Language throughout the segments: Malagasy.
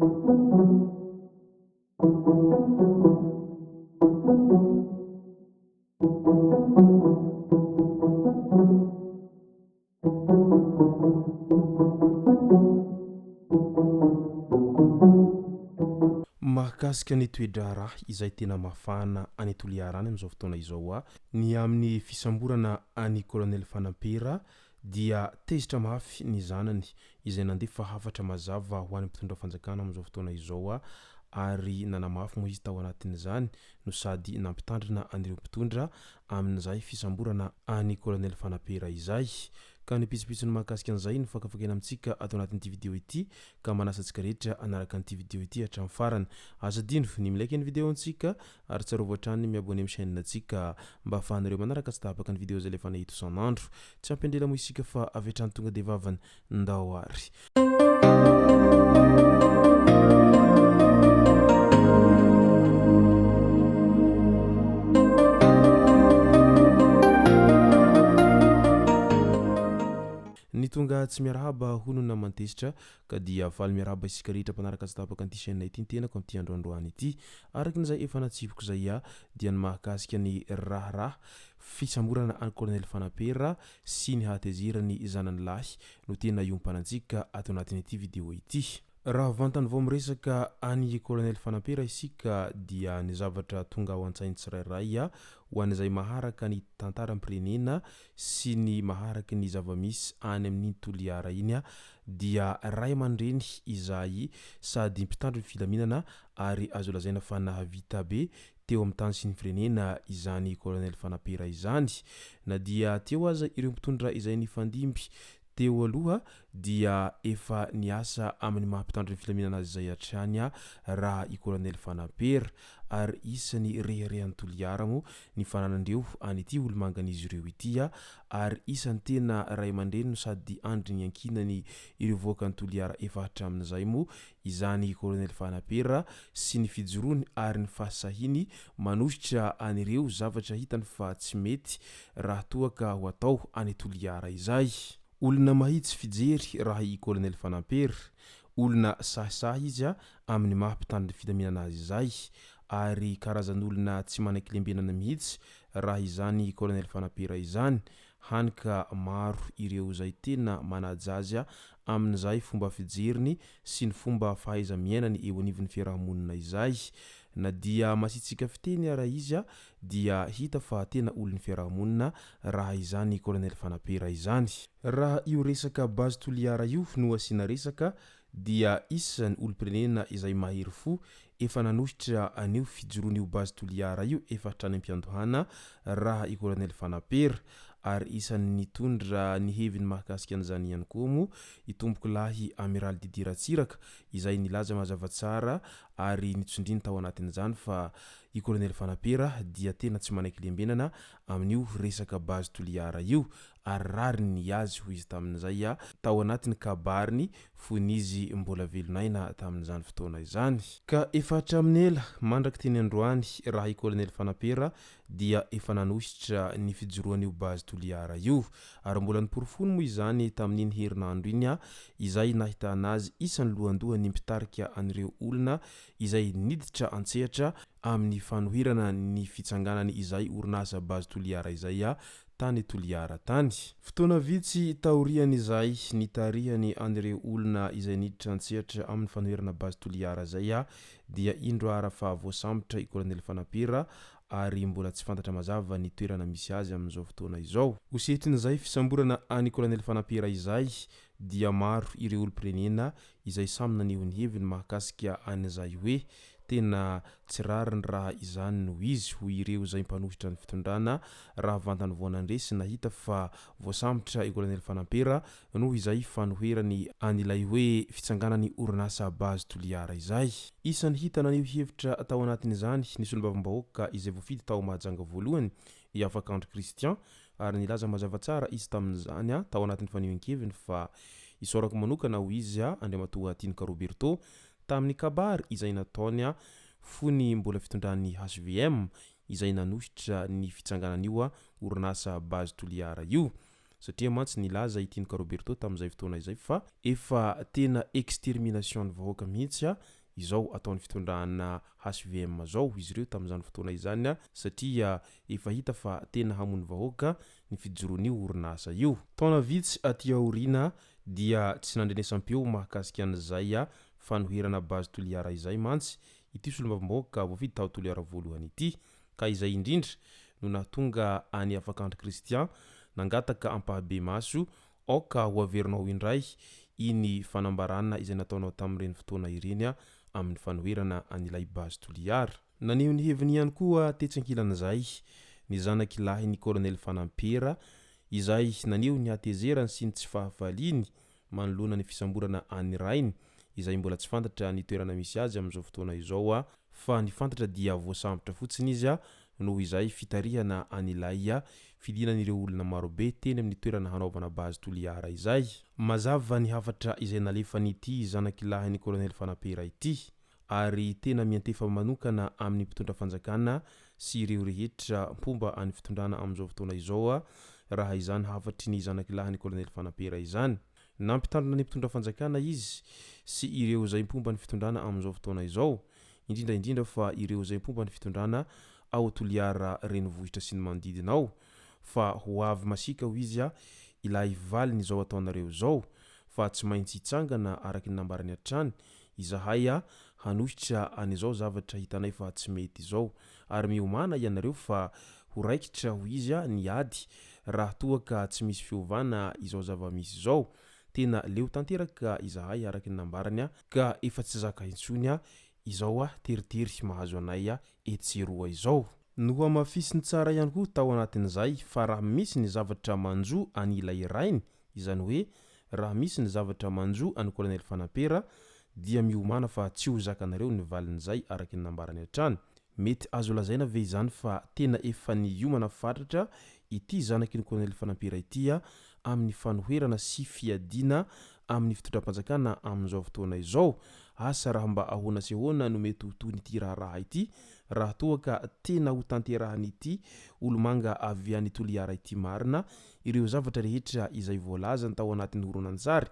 Mahakasika ny toe-draharaha izay tena mafana any Toliara any amin'izao fotoana izao, ny amin'ny fisamborana an'i Colonel Fanampera dia tezitra mafy ny zanany izay nandefa hafatra mazava ho an'ny mpitondra fanjakana amin'izao fotoana izao ary nanamafy moa izy tao anatin'izany no sady nampitandrina an'ireo mpitondra amin'izay fisamborana an'i Colonel Fanapera izay. Ka ny pitsopitsony mahakasika an'izay no fakafakaina amintsika ato anatin'ity video ity ka manasa antsika rehetra hanaraka an'ity video ity hatramin'ny farany. Aza adino ny mi-like ny video antsika ary tsarovy hatrany ny mi-abonner amin'ny chaîne antsika mba ahafahanareo manaraka tsy tapaka ny video izay alefanay eto isan'andro. Tsy ampy andrela moa isika fa avy hatrany tonga dia vavany. Ndao ary. Ny tonga tsy miarahaba hono naman-tezitra ka dia faly miarahaba isika rehetra mpanaraka tsy tapaka an'ity chaîne ity ny tenako amin'ity andro androany ity. Araka ny izay efa natsipiko izay dia ny mahakasika ny raharaha fisamborana an'i Colonel Fanapera sy ny hahatezerany zanany lahy no tena iompanantsika ato anatin'ity video ity. Raha vantany vao miresaka an'i Colonel Fanampera isika dia ny zavatra tonga ao an-tsain'ny tsirairay ho an'izay maharaka ny tantaram-pirenena sy ny maharaky ny zava-misy any amin'iny Toliara iny dia ray aman-dreny izahay sady mpitandro ny filaminana ary azo lazaina fa nahavita be teo amin'ny tany sy ny firenena izany Colonel Fanapera izany. Na dia teo aza ireo mpitondra izay nifandimby teo aloha dia efa niasa amin'ny maha mpitandro ny filaminana azy izay hatrany raha i Colonel Fanapera ary isan'ny reharehan'i Toliara moa ny fananandreo an'ity olomangan'izy ireo ity ary isan'ny tena ray aman-dreny no sady andry niankinany ireo vahoakan'i Toliara efa hatramin'izay moa izany Colonel Fanapera sy ny fijoroany ary ny fahasahiany manohitra an'ireo zavatra hitany fa tsy mety raha toa ka ho atao any Toliara izay. Olona mahitsy fijery raha i Colonel Fanampera, olona sahisahy izy amin'ny maha mpitandro ny filaminana azy izay ary karazan'olona tsy manaiky lembenana mihitsy raha izany Colonel Fanampera izany, hany ka maro ireo izay tena manaja azy amin'izay fomba fijeriny sy ny fomba fahaiza-miainany eo anivon'ny fiaraha-monina izay. Na dia masiatsiaka fiteny ara izy dia hita fa tena olon'ny fiaraha-monina raha izany Colonel Fanapera izany. Raha io resaka Base Toliara io no asiana resaka dia isan'ny olom-pirenena izay mahery fo efa nanohitra an'io fijoroan'io Base Toliara io efa hatrany am-piandohana raha i Colonel Fanapera ary isan'ny nitondra ny heviny mahakasika an'izany ihany koa moa i Tompokolahy Amiraly Didier Ratsiraka izay nilaza mazava tsara ary nitsondriny tao anatin'izany fa i Colonel Fanapera dia tena tsy manaiky lembenana amin'io resaka Base Toliara io ary rariny ny azy hoy izy tamin'izay tao anatin'ny kabariny fony izy mbola velon'aina tamin'izany fotoana izany. Ka efa hatramin'ny ela, mandraky teny androany, raha i Kolonely Fanapera dia efa nanohitra ny fijoroan'io Base Toliara io. Ary mbola noporofoiny moa izany tamin'iny herinandro iny izay nahitana azy isan'ny lohandohan'ny mpitarika an'ireo olona izay niditra an-tsehatra amin'ny fanoherana ny fitsanganany izay orinasa Base Toliara izay tany Toliara tany. Fotoana vitsy taorian'izay nitarihany an'ireo olona izay niditra an-tsehatra amin'ny fanoherana Base Toliara izay dia indro ara fa voasambotra i Kolonely Fanapera ary mbola tsy fantatra mazava ny toerana misy azy amin'izao fotoana izao. Ho setrin'izay fisamborana an'i Kolonely Fanapera izay dia maro ireo olom-pirenena izay samy naneho ny heviny mahakasika an'izay hoe tena tsy rariny raha izany no izy, hoy ireo izay mpanohitra ny fitondrana raha vantany vao nandre sy nahita fa voasambotra i Kolonely Fanampera noho izay fanoherany an'ilay hoe fitsanganan'ny orinasa Base Toliara izay. Isan'ny hita naneho hevitra tao anatin'izany ny solombavambahoaka izay voafidy tao Mahajanga voalohany, i Afakandro Christian, ary nilaza mazava tsara izy tamin'izany tao anatin'ny fanehoan-keviny fa isaorako manokana hoy izy Andriamatoa Tinoka Roberto tamin'ny kabary izay nataony fony mbola fitondran'ny hvm izay nanohitra ny fitsanganan'io orinasa Base Toliara io. Satria mantsy nilaza i Tinoka Roberto tamin'izay fotoana izay fa efa tena extermination ny vahoaka mihitsy izao ataon'ny fitondrana HVM izao izy ireo tamin'izany fotoana izany satria efa hita fa tena hamono vahoaka ny fijoroan'io orinasa io. Taona vitsy aty aoriana dia tsy nandrenesam-peo mahakasika an'izay fanoherana Base Toliara izay mantsy ity solombavambahoaka voafidy tao Toliara voalohany ity ka izay indrindra no nahatonga an'i Afakandry Christian nangataka ampahabemaso aoka ho averinao indray iny fanambarana izay nataonao tamin'ireny fotoana ireny amin'ny fanoherana an'ilay Base Toliara. Naneho ny heviny ihany koa tetsy ankilan'izay ny zanaky lahin'ny Colonel Fanampera izay naneho ny hatezerany sy ny tsy fahafaliany manoloana ny fisamborana an'ny rainy izay mbola tsy fantatra ny toerana misy azy amin'izao fotoana izao fa ny fantatra dia voasambotra fotsiny izy noho izay fitarihana an'ilay fidinan'ireo olona marobe teny amin'ny toerana hanaovana base Toliara izay. Mazava ny hafatra izay nalefan'ity zanakilahin'ny Colonel Fanapera ity ary tena miantefa manokana amin'ny mpitondra fanjakana sy ireo rehetra mpomba an'ny fitondrana amin'izao fotoana izao raha izany hafatry ny zanakilahin'ny Colonel Fanapera izany. Nampitandrina ny mpitondra fanjakana izy sy ireo izay mpomba ny fitondrana amin'izao fotoana izao, indrindra indrindra fa ireo izay mpomba ny fitondrana ao Toliara renivohitra sy ny manodidina ao, fa ho avy masiaka hoy izy ilay valin'izao ataonareo izao, fa tsy maintsy hitsangana araka ny nambarany hatrany izahay hanohitra an'izao zavatra hitanay fa tsy mety izao ary miomàna ianareo fa ho raikitra hoy izy ny ady raha toa ka tsy misy fiovana izao zava-misy izao. Tena leo tanteraka izahay araka ny nambarany ka efa tsy zaka intsony izao teritery mahazo anay etsy sy eroa izao. Nohamafisiny tsara ihany koa tao anatin'izay fa raha misy ny zavatra manjo an'ilay rainy Izany hoe raha misy ny zavatra manjo an'i Colonel Fanampera dia miomàna fa tsy ho zakanareo ny valin'izay araky ny nambarany hatrany. Mety azo lazaina ve izany fa tena efa niomana fatratra ity zanaky ny Colonel Fanampera ity amin'ny fanoherana sy fiadiana amin'ny fitondram-panjakana amin'izao fotoana izao? Asa raha mba ahoana sy ahoana no mety ho tohin'ity raharaha ity raha toa ka tena ho tanterahan'ity olomanga avy any Toliara ity marina ireo zavatra rehetra izay voalazany tao anatin'ny horonantsary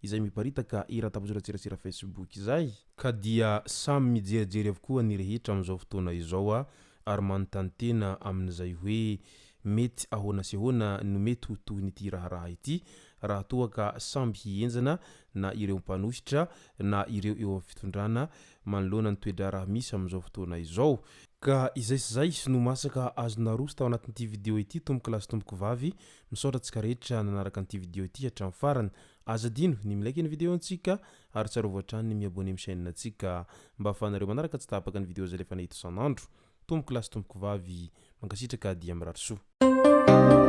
izay miparitaka eran-tambajotran-tserasera Facebook izay, ka dia samy mijerijery avokoa ny rehetra amin'izao fotoana izao ary manontany tena amin'izay hoe mety ahoana sy ahoana no mety ho tohin'ity raharaha ity raha toa ka samby hihenjana na ireo mpanohitra na ireo eo amin'ny fitondrana manoloana ny toe-draharaha misy amin'izao fotoana izao. Ka izay sy izay no masaka azo naroso tao anatin'ity video ity tompoko lahy sy tompoko vavy, misaotra antsika rehetra nanaraka an'ity video ity hatramin'ny farany. Aza adino ny mi-like ny video antsika ary tsarovy hatrany ny mi-abonner amin'ny chaîne antsika mba ahafahanareo manaraka tsy tapaka ny video izay alefanay eto isan'andro. Tompoko lahy sy tompoko vavy, mankasitraka dia mirary soa.